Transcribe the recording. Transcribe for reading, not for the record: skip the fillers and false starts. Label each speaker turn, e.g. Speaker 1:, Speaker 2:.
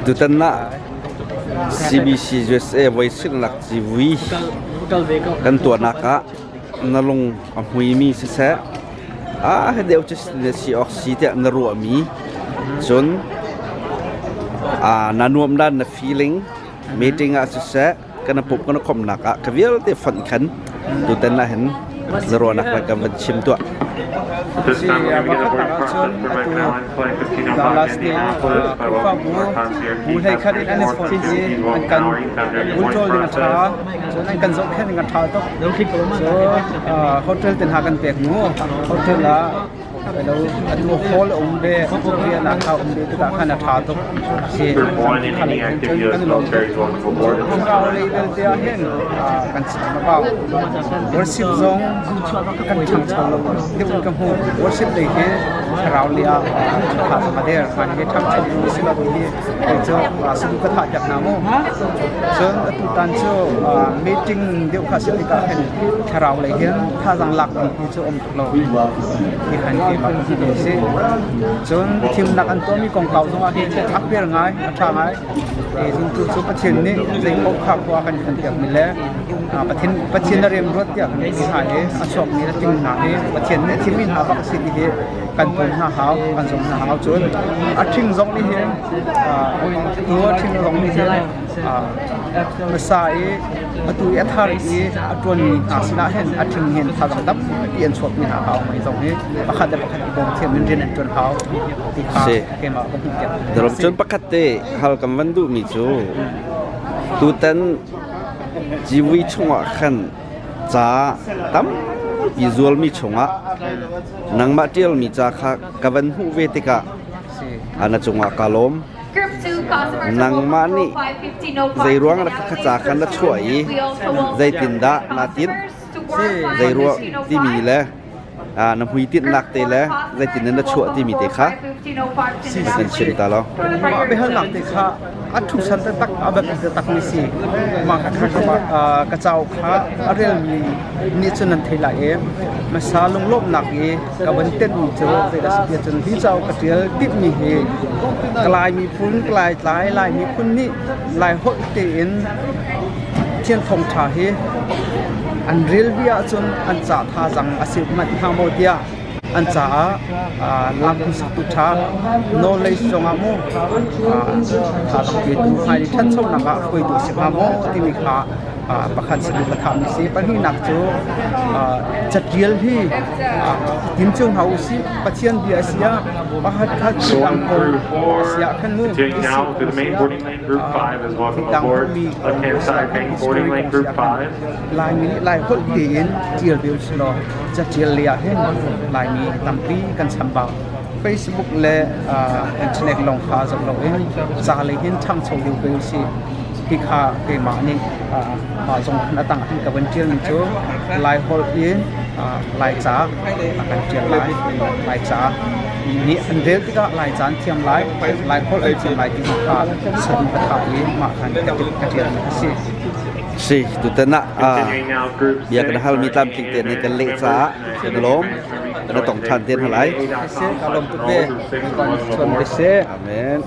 Speaker 1: Tutan ah CBC USA voi silnak civui kan tuahnak ah na lung a hmuimi siseh, ah deuh cu na si awk si tiah na ruahmi, cun na nuam dan na feeling meeting ah siseh, kan pumh kan khomnak ah ka vialte fonh khan tutan ah hin na ruahnak le kan van chim tuah.
Speaker 2: Si pakhatnak ahcun atu Dallas nih Khrihfabu bu hlei khat in an i fonh i an kan bulṭawl ding a ṭha, cun an kan zohkhenh ding a ṭha tuk. Cu hotel te hna kan pek mu. Hotel ah Alo atu hall a um ve, riahnak kha um ve tikah khan a ṭha tuk. Si kha lei khan cun kan i lawm tuk. Thlarau lei belte ah hin kan chim a bau. Worship zong kan ṭhangcho lo deuh in ka hmu. Worship lei hi thlarau lei ah ṭha a der. Mah hi ṭhangcho ding si lo ti hi kei cu saduh ka thah piak hna mu. Cun atutan cu meeting deuh kha si tikah hin thlarau lei hin thazaang lak ding hi cu um tuk lo ti khan keimah ka hmuh si. Cun thimnak an tuahmi kongkau zongah hin a fair ngai, a ṭha ngai. Zumtu cu Pathian nih zei paoh kha khua kan kan piakmi le Pathian Pathian a remruat tiah kan ti hna i a chuakmi a tling hna hi Pathian nih a thimmi hna bak a si ti hi kan pum hna hau, kan zong hna hau. Cun a ṭhing zong nih hin tu a ṭhing zong nih hin hmasa i atu i a thar i a ṭuanmi hna sinah hin a ṭhing hin thazaang tampi an chuakmi hna hau mei zong hi pakhat le pakhat i bawm thiam in rian an ṭuan hau ti kha keimah ka hmuh piak.
Speaker 1: Darom cun pakhat te hal kan van duhmi cu tutan civui chungah khan ca tampi zualmi chungah nangmah ṭialmi ca kha ka van hmuh ve tikah na cungah ka lawm. Nangmah nih zeiruang dah ka ca kha na chuah i zeitindah naa tinh? Zeiruang timi le na hmuitinhnak te le zeitin na chuah timi te kha kan chim ta lo.
Speaker 2: Mah biahalnak te kha a thusan taktak a biapi taktak mi si. Mah ka cauk kha a relmi nih cun nan thei lai i hmasa lunglawmhnak i ka van tenhmi cu zeidah si tiah cun hi cauk ka ṭial timhmi hi ka Lai miphun ka Laitlai Lai miphun nih Lai holh tein Pathian thawngṭha hi an rel dih ahcun an ca thazaang a si manh hnga maw tiah an caah lamhruaitu ṭha knowledge zongah maw thazaang petu hmailei ṭhanchonak ah hruaitu a si hnga maw timi kha pakhat si ka thahmi si. Pahnihnak cu catial hi tim cio hna usih. Pathian bia a si ah pakhat khat dang kong a si ah khan mu dang mi kong a si ah khan history kong si ah khan Laimi nih Lai holh tein tial ve usih law catial lei ah hin Laimi tampi kan chambau. Facebook le internet lawng kha zoh loin ca lei hin ṭhangcho deuh ve usih. Hi kha keimah nih mah zong a tang hin ka van ṭialmi cu Laiholh in Laica a kan ṭial lai. Laica nih an rel tikah Laica an thiam lai, Laiholh an thiam lai timi kha saduh ka thah i mah khan ka ṭialmi a si.
Speaker 1: Si, tutan ah bia kan halmi tlamtling te nih kan leh caah kan lawm. Kan tong ṭhan te hna lai.
Speaker 2: Ka lawm tuk ve. Kan chuan ve seh.
Speaker 1: Amen.